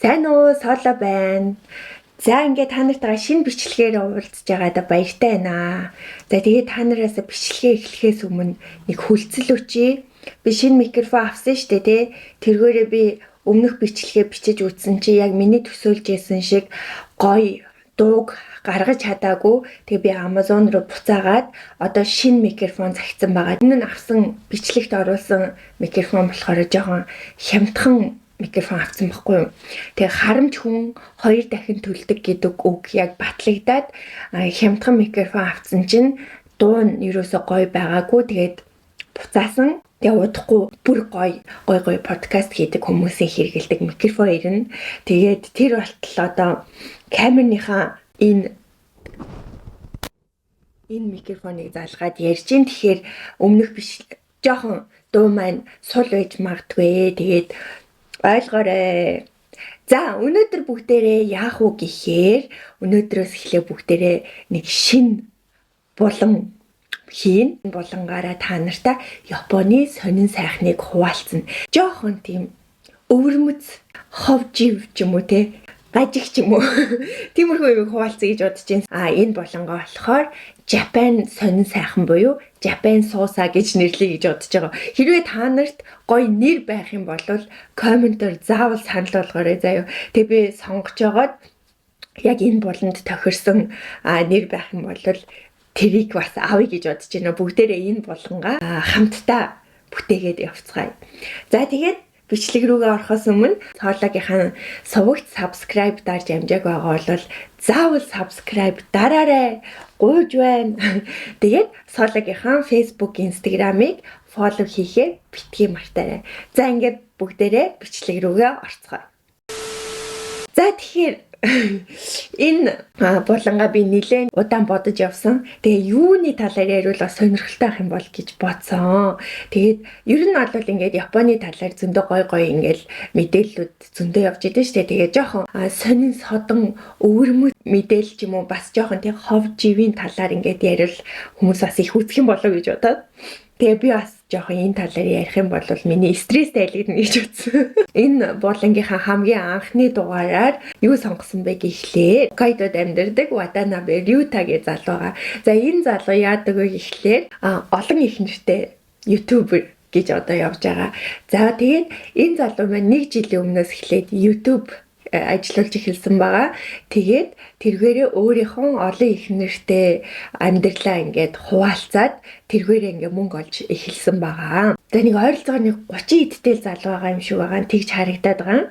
Сайн уу, Соло байна. За, ингээд та нартайгаа шинэ бичлэгээр уулзж байгаадаа баяртай байна. За, тэгээд та нараас бичлэгээ эхлэхээс өмнө нэг хүлцэл өчье. Би шинэ микрофон авсан шүү дээ, тий. Тэргээрээ би өмнөх бичлэгээ бичиж үзсэн чи яг миний төсөөлж байсан шиг гоё дууг гаргаж чадаагүй. Тэгээ би Amazon руу буцаагаад одоо шинэ микрофон захидсан байгаа. Энэ нь авсан бичлэгт оруулсан микрофон болохоор жоохон хямдхан микрофон авсан байхгүй юу. Тэгээ харамч хүн хоёр дахин төлдөг гэдэг үг яг батлагдаад, хямдхан микрофон авсан чинь дуу нь ерөөсөө гоё байгаагүй. Тэгээд буцаасан. Тэгээ удахгүй бүр гоё гоё гоё подкаст хийдэг хүмүүсийн хэрэглэдэг микрофон ирнэ. Тэгээд тэр болтол одоо камерныхаа энэ микрофоныг залгаад ярьж ин. Тэгэхээр өмнөх биш, жоохон дуу маань сул байж магадгүй. Тэгээд ойлгоорой. За, өнөөдөр бүгдээрээ яах уу гэхээр өнөөдрөөс эхлээ бүгдээрээ нэг шинэ булан хийн. Булангаараа та нартай Японы сонин сайхныг хуваалцана. Жоохон тийм өвөрмөц, хов жив ч юм уу, те, гажиг ч юм уу. Тиймэрхүү юм хуваалцъя гэж бодож байна. А энэ булангаа болохоор Japan сонин сайхан буюу Japan сууса гэж нэрлэе гэж бодож байгаа. Хэрвээ та нарт гоё нэр байх юм бол comment оор заавал санал болгоорой заяа. Тэг би сонгож байгаад яг энэ буланд тохирсон нэр байх юм бол тэрийг бас авъя гэж бодож байна. Бүгдээрээ энэ булангаа хамтдаа бүтээгээд явцгаая. За, тэгээд бичлэг рүүгээ орохоос өмнө Тоологийнхаа сувагт subscribe дарж амжааг байгаа бол заавал subscribe дараарай. Гуйж байна. Тэгээд Сологийнхаа Facebook, Instagram-ыг follow хийхээ битгий мартаарай. За, ингээд бүгдээрээ бичлэг рүүгээ орцгоё. За, тэгэхээр энэ булангаа би нэлээд удаан бодож явсан. Тэгээ юуны талаар яриул бас сонирхолтой байх юм бол гэж бодсон. Тэгээд ер нь бол ингээд Японы талаар зөндөө гой гой ингээд мэдээллүүд зөндөө явж идэв штэ. Тэгээ жоохон сонин содон өвөрмөц мэдээлэл ч юм уу, бас жоохон тийм хов живийн талаар ингээд ярил хүмүүс бас их үзэх юм болов гэж бодоод. Тэгээ би бас жоохон энэ талаар ярих юм бол миний стресс тайлэгдана гэж бодсон. Энэ булангийнхаа хамгийн анхны дугаараар юу сонгосон бэ гэхлээр Хоккайдод амьдардаг Ватанабе Рюта гэж залуу байгаа. За, энэ залуу яадаг вэ гэхлээр олон их нэртэй YouTuber гэж одоо явж байгаа. За, тэгээд энэ залуу маань нэг жилийн өмнөөс эхлээд YouTube ажиллуулж эхэлсэн байгаа. Тэгээд тэргээрээ өөрийнхөө олон их нэртэй амьдралаа ингээд хуваалцаад, тэргээрээ ингээд мөнгө олж эхэлсэн байгаа. За, нэг ойролцоогоор нэг 30 эдтэй залуу байгаа юм шиг байгаа. Тэгж харагдаад байгаа.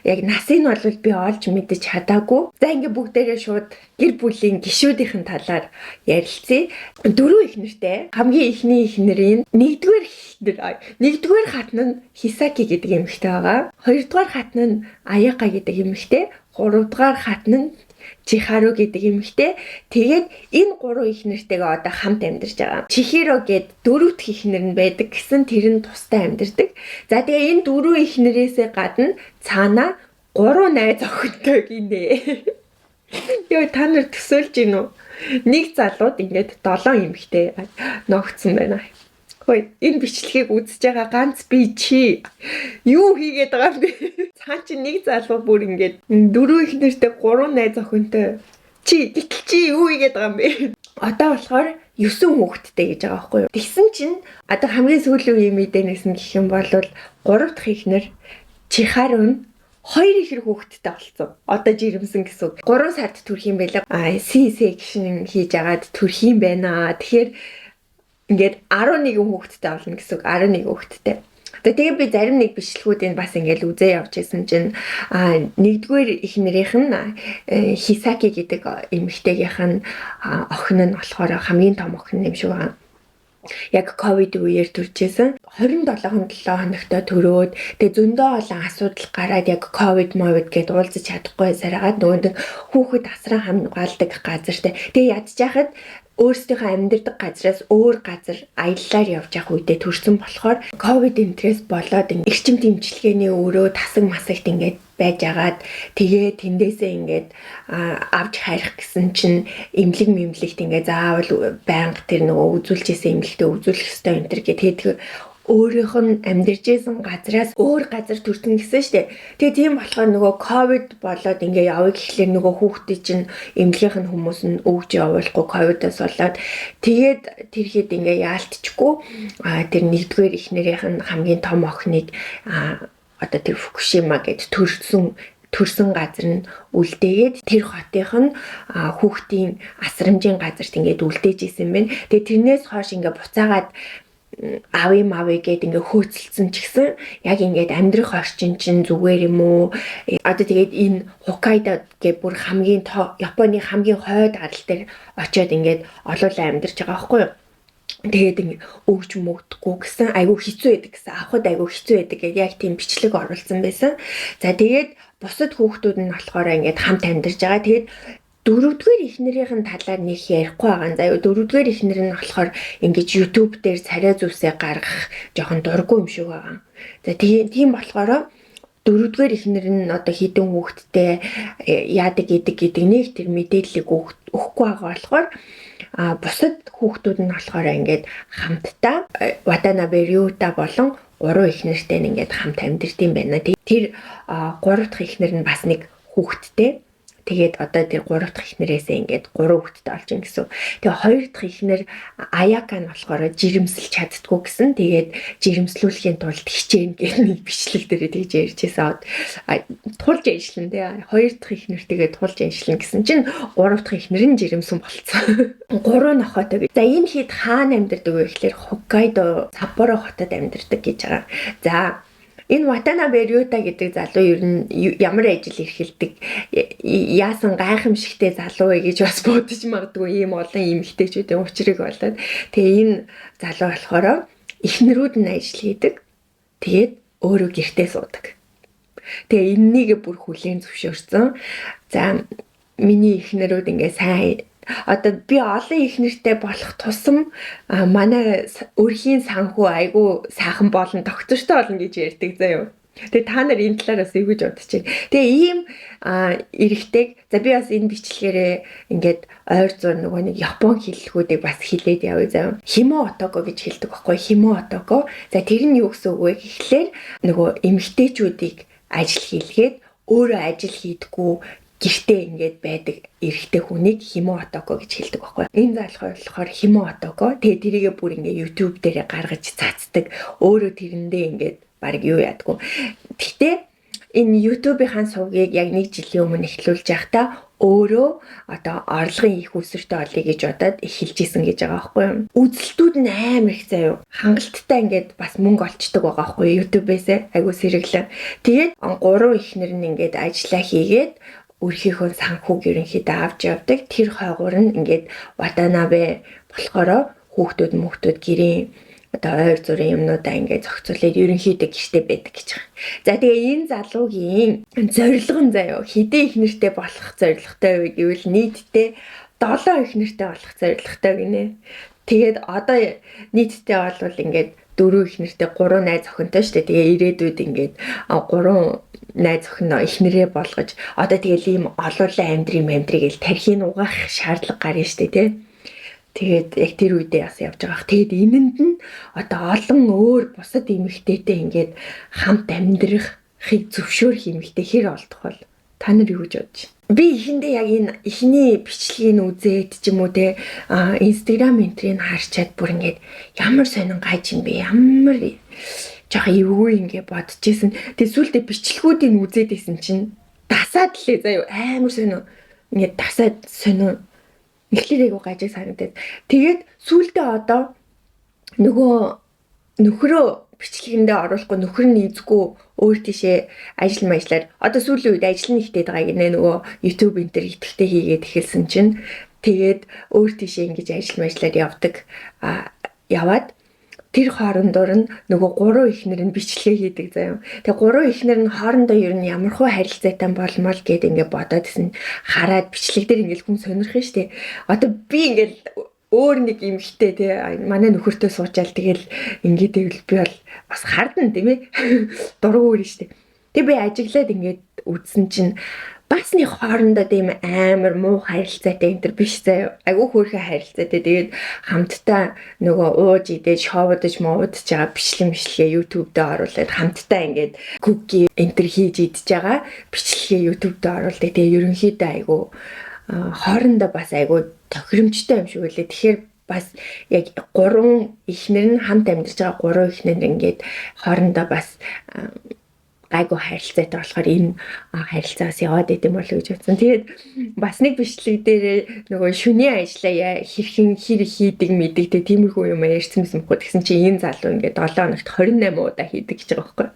Яг насыг нь бол би олж мэдэж чадаагүй. За, ингээд бүгдээрээ шууд гэр бүлийн гишүүдийн талаар ярилцъя. Дөрөв их нэртэй. Хамгийн эхний эхнэрийн нэгдүгээр эхнэр, нэгдүгээр хатан нь Хисаки гэдэг эмэгтэй байгаа. Хоёрдугаар хатан нь Аяка гэдэг эмэгтэй. Гуравдугаар хатан нь Чихару гэдэг эмэгтэй. Тэгээд энэ гурван эхнэртэйгээ одоо хамт амьдарч байгаа. Чихиро гээд дөрөв дэх эхнэр нь байдаг гэсэн, тэр нь тустай амьдардаг. За, тэгээ энэ дөрвөн эхнэрээсээ гадна цаана гурван найз охинтой гинэ. Йоо, та нар төсөөлж гин үү? Нэг залууд ингээд долоон эмэгтэй ногцсон байна. Хөөе, энэ бичлэгийг үзэж байгаа ганц би чи юу хийгээд байгаа юм бэ? Цаа чи нэг залуу бүр ингээд дөрөв эхнэртэй, гурван найз охинтой. Чи гэтэл чи юу хийгээд байгаа юм бэ? Одоо болохоор 9 хүүхэдтэй гэж байгаа байхгүй юу? Тэгсэн чинь одоо хамгийн сүүлийн үеийн мэдээнээс нь гэх юм бол гурав дахь эхнэр Чихару нь хоёр ихэр хүүхэдтэй болсон. Одоо жирэмсэн гэсэн үг. 3 сард төрөх юм байлаа. А C section хийж агаад төрөх юм байна. Тэгэхээр ингээд 11 хүүхэдтэй болно гэсэн үг. 11 хүүхэдтэй. Тэгээ би зарим нэг бичлэгүүдийг бас ингээд үзээ явж байсан чинь нэгдүгээр эхнэрийнх нь Хисаки гэдэг эмэгтэйгийнх нь охин нь болохоор хамгийн том охин юм шиг байгаа, яг ковид үеэр төржсэн. 27 7 хоногтой төрөөд, тэгээ зөндөө олон асуудал гараад, яг ковид мовид гэдээ уулзаж чадахгүй саргаад, нөгөө нэг хүүхэд асран хамгаалдаг газартай. Тэгээ ядчихад өөрсдийнхөө амьдардаг газраас өөр газар аяллаар явж явах үедээ төрсэн болохоор ковид энтрээс болоод эрчим тэмчилгээний өрөө тасаг масагт ингээд байж агаад, тэгээ тэндээсээ ингээд авч харих гэсэн чинь эмнэлэг мэмлэгт ингээд заавал байнга тэр нөгөө үзүүлжсэн эмнэлэгтээ үзүүлэх ёстой энэ төр гэх тэгээд Өөрийнх нь амьдарч исэн газраас өөр газар төрсөн гэсэн штэ. Тэгээ тийм болохоор нөгөө ковид болоод ингээ явъя гэхлээр нөгөө хүүхдийн чинь эмнэлгийнх нь хүмүүс нь өгж явуулахгүй ковидоос болоод тэгээд тэр хэд ингээ яалтчгүй тэр нэгдүгээр эхнэрийнх нь хамгийн том охиныг одоо тэр Фукушима гэд төрсөн газар нь үлдээгээд тэр хотынх нь хүүхдийн асрамжийн газарт ингээд үлдээж исэн байна. Тэгээ тэрнээс хойш ингээд буцаагаад авъя мавъя гэд ингээ хөөцөлдсөн ч гэсэн яг ингээд амьдрах орчин чинь зүгээр юм уу? Одоо тэгээд энэ Хоккайдо гэ бүр хамгийн Японы хамгийн хойд арал дээр очиод ингээд олуулаа амьдарч байгаа байхгүй юу? Тэгээд ингээ өгч мөгдөхгүй гэсэн айгүй хэцүү байдаг гэсэн, авахд айгүй хэцүү байдаг гэдэг яг тийм бичлэг оруулсан байсан. За, тэгээд бусад хүүхдүүд нь болохоор ингээд хамт амьдарч байгаа. Тэгээд дөрөвдүгээр эхнэрийнх нь талаар нэг ярихгүй байгаа юм заяа. Дөрөвдүгээр эхнэр нь болохоор ингэж YouTube дээр царай зүйлсээ гаргах жоохон дургүй юм шиг байгаа. За, тийм болохоор дөрөвдүгээр эхнэр нь одоо хэдэн хүүхэдтэй, яадаг гэдэг гэдэг нэг тэр мэдээллийг өгөхгүй байгаа болохоор бусад хүүхдүүд нь болохоор ингээд хамтдаа Ватанабе Рюта болон гурван эхнэртэй нь ингээд хамт амьдардаг юм байна. Тэр гурав дахь эхнэр нь бас нэг хүүхэдтэй. Тэгээд одоо тэр гурав дахь эхнэрээсээ ингээд гурван хүүхэдтэй болж байна гэсэн. Тэгээ хоёр дахь эхнэр Аяка нь болохоор жирэмсэлж чаддаггүй гэсэн. Тэгээд жирэмслүүлэхийн тулд хичээнэ гэх нэг бичлэг дээр тэгж ярьж байсан. Тулж ажиллана тий. Хоёр дахь эхнэртэйгээ тулж ажиллана гэсэн чинь гурав дахь эхнэр нь жирэмсэн болцсон. Гурван нохойтой. За, энэ хэд хаана амьдардаг вэ гэхээр Хоккайдо Саппоро хотод амьдардаг гэж байгаа. За, энэ Ватанабе Рюта гэдэг залуу ер нь ямар ажил эрхэлдэг, яасан гайхамшигтэй залуу вэ гэж бас бодож магадгүй, ийм олон эмэгтэйчүүдийн учрыг болоод. Тэгээ энэ залуу болохоор эхнэрүүд нь ажил хийдэг. Тэгээд өөрөө гэртээ суудаг. Тэгээ энэнийг бүр хүлээн зөвшөөрсөн. За, миний эхнэрүүд ингээ сайн, одоо би олон их нэртэй болох тусам манай өрхийн санхүү айгүй сайхан болно, доктортой болно гэж ярьдаг заяа. Тэгээ та нар энэ талаар бас юу гэж бодож байна? Тэгээ ийм эрэгтэйг, за, би бас энэ бичлэгээрээ ингээд ойр зур нөгөө нэг Япон хэллэгүүдийг бас хэлээд явъя заяа. ひも男 гэж хэлдэг байхгүй, ひも男. За, тэр нь юу гэсэн үг вэ гэхлээр нөгөө эмэгтэйчүүдийг ажил хийлгээд өөрөө ажил хийдэггүй, гэртээ ингээд байдаг эрэгтэй хүнийг ひも男 гэж хэлдэг байхгүй. Энэ залуу болохоор ひも男. Тэгээ тэрийгээ бүр ингээд YouTube дээр гаргаж цацдаг. Өөрөө тэрэндээ ингээд баг юу яадгүй. Гэтэ энэ YouTube-ийн сувгийг яг нэг жилийн өмнө эхлүүлж байхдаа өөрөө одоо орлогын их үүсвэртэй олъё гэж бодоод эхэлж исэн гэж байгаа байхгүй юу. Үзэлтүүд нь амар их заяа. Хангалттай ингээд бас мөнгө олчдөг байгаа байхгүй юу YouTube-ээс, айгуу сэргэлэн. Тэгээд гурван эхнэр нь ингээд ажиллаа хийгээд өрхийнхөө санхүүг ерөнхийдөө авч явдаг. Тэр хойгуур нь ингээд Ватанабе болохоор хүүхдүүд мөхтүүд гэрийн одоо ойр зургийн юмнуудаа ингээд зохицуулаад ерөнхийдөө гэрте байдаг гэж байгаа. За, тэгээ энэ залуугийн зорилго нь заяо, хэдэн их нэртэй болох зорилготой вэ гэвэл нийтдээ 7 их нэртэй болох зорилготой гинэ. Тэгээд одоо нийтдээ бол ингээд дөрөв их нэртэй, гурван найз охинтой шүү дээ. Тэгээ ирээдүйд ингээд гурван найз охин эхнэрээ болгож одоо тэгэл ийм олуулаа амьдрын амьдрыг л тархийг угаах шаардлага гарна шүү дээ, тий. Тэгээд яг тэр үедээ бас явж байгаа. Тэгээд энэнд нь одоо олон өөр бусад эмэгтэйтэй ингээд хамт амьдрахыг зөвшөөрөх эмэгтэй хэр олдох бол? Та нар юу гэж бодож байна? Би эхэндээ яг энэ эхний бичлэгийг үзээд ч юм уу те, Instagram энтрийг харчаад бүр ингээд ямар сонин гаж юм бэ? Ямар жоохон эвгүй ингээ бодож исэн. Тэгээ сүүлдээ бичлэгүүдийг үзээд исэн чинь дасаад лээ заяа, амар сонин. Ингээд дасаад сонин. Эхлээд айгу гажиг санагдаад. Тэгээд сүүлдээ одоо нөгөө нөхрөө бичлэгэндээ оруулахгүй, нөхөр нь эзгүй, өөр тийшээ ажил мажлаар одоо сүүлийн үед ажил нь ихтэй байгаа гинэ, нөгөө YouTube энэ төр идэвхтэй хийгээд эхэлсэн чинь. Тэгээд өөр тийшээ ингэж ажил мажлаар явдаг, яваад тэр хоорондоор нь нөгөө гурван эхнэр нь бичлэгээ хийдэг заяа. Тэгээ гурван эхнэр нь хоорондоо ер нь ямархуу харилцаатай болмол гэд ингээ бодоод исэн, хараад бичлэг дээр ингээл хүн сонирх нь штэ. Одоо би ингээл өөр нэг эмэгтэй тий, манай нөхөртөө суучаал тэгэл ингээд байвал би бол бас хардна, тийм ээ. Дургу өөр штэ. Тэгээ би ажиглаад ингээд үзсэн чинь Бас нэг хоорондоо тийм амар муу харилцаатай энэ төр биш заяа. Айгүй хөөрхөн харилцаатай. Тэгээд хамтдаа нөгөө ууж идэж, шоудаж, муудаж байгаа бичлэг мишлэгээ YouTube дээр оруулаад хамтдаа ингээд cookie энэ төр хийж идэж байгаа бичлэгээ YouTube дээр оруулдаг. Тэгээ ерөнхийдөө айгүй хоорондоо бас айгүй тохиромжтой юм шиг үлээ. Тэгэхээр бас яг гурван эхнэр нь, хамт амьдарч байгаа гурван эхнэр ингээд хоорондоо бас гайгүй харилцаатай болохоор энэ харилцаас яваад идэм болов гэж бодсон. Тэгээд бас нэг бичлэг дээр нөгөө шүний ажлаа хэрхэн хэр хийдэг мэдэг те, тиймэрхүү юм ярьсан байсан бохоо. Тэгсэн чинь энэ залуу ингээд 7 хоногт 28 удаа хийдэг гэж байгаа байхгүй.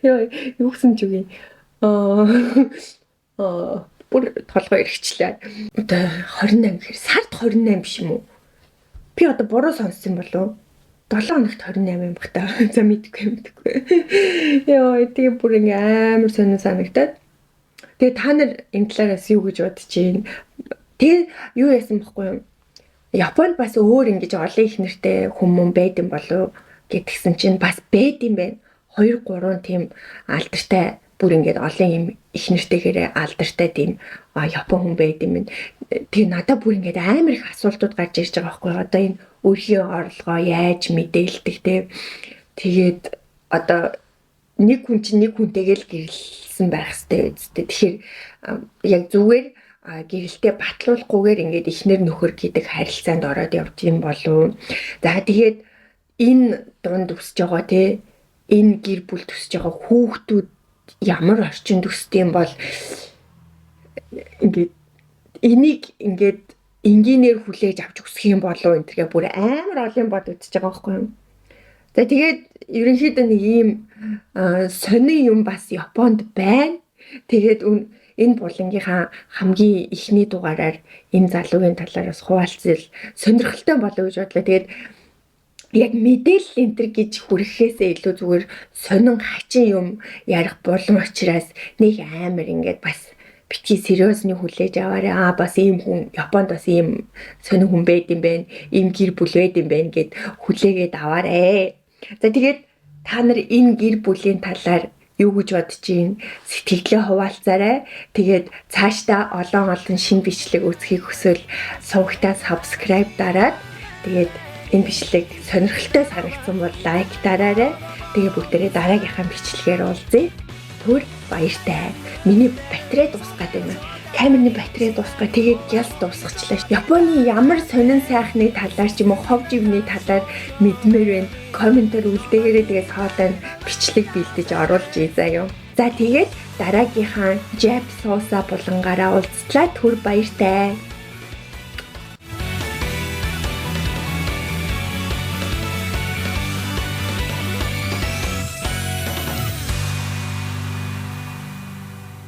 Йоо, юу гэсэн ч үгүй. Аа, бүр толгой эргэчлээ. Одоо 28 гэхээр сард 28 биш юм уу? Би одоо буруу сонссон болов уу? 7 хоногт 28 юм бах та. За, мэдгүй, мэдгүй. Йоо, тэгээ бүр ингээ амар сонин санагдаад. Тэгээ та нар энэ талаараас юу гэж бодож байна? Тэгээ юу яасан бохгүй юу? Японд бас өөр ингэж олон их нэртэй хүмүүн байд юм болов гэдгсэн чинь бас байд юм байна. 2 3 тийм алдартай, бүр ингээд олон юм их нэртэйгээрээ алдартай тийм Япон хүн байд юм байна. Тэгээ надад бүр ингээд амар их асуултууд гарч ирж байгаа байхгүй юу? Одоо энэ өрхийн орлогоо яаж мэдээлдэг те? Тэгээд одоо нэг хүн чинь нэг хүнтэйгээ л гэрлэсэн байх хэрэгтэй үстэй. Тэгэхээр яг зүгээр гэрэлтэй батлуулахгүйгээр ингээд эхнэр нөхөр гэдэг харилцаанд ороод явж юм болов. За, тэгээд энэ дунд өсөж байгаа те, энэ гэр бүл өсөж байгаа хүүхдүүд ямар орчинд өсдөг юм бол, ингээд энийг ингээд энгийнээр хүлээж авч өсөх юм болов энэ төргээ бүр амар олон бодогдож байгаа байхгүй юу. За, тэгээд ерөнхийдөө нэг ийм сонин юм бас Японд байна. Тэгээд энэ булангийнхаа хамгийн эхний дугаараар энэ залуугийн талаар бас хуваалцъя, сонирхолтой болов гэж бодлоо. Тэгээд яг мэдээлэл энэ төр гэж хүрэхээсээ илүү зүгээр сонин хачин юм ярих булан учраас нэг амар ингээд бас битгий сериосны хүлээж аваарай. Аа, бас ийм хүн Японд, бас ийм сонин хүн байд юм байна. Ийм гэр бүл байд юм байна гэд хүлээгээд аваарэ. За, тэгээд та нар энэ гэр бүлийн талаар юу гэж бодож байна? Сэтгэлдээ хуваалцаарай. Тэгээд цаашдаа олон олон шинэ бичлэг үзэхийг хүсвэл сувагтаа subscribe дараад, тэгээд энэ бичлэг сонирхолтой санагдсан бол like дараарай. Тэгээ бүгдээрээ дараагийнхаа бичлэгээр уулзъя. Түр баяртай. Миний батарей дуусах гээд байна. Камерны батарей дуусгаа, тэгээд гялс дуусгачлаа. Японы ямар сонин сайхны талаар ч юм уу, хов живний талаар мэдмээр байна. Комментээр үлдээгээрэй, тэгээд хоолой бичлэг бэлдэж оруулж ий заяа. За, тэгээд дараагийнхаа Jap Sosa булангаараа уулзлаа. Түр баяртай.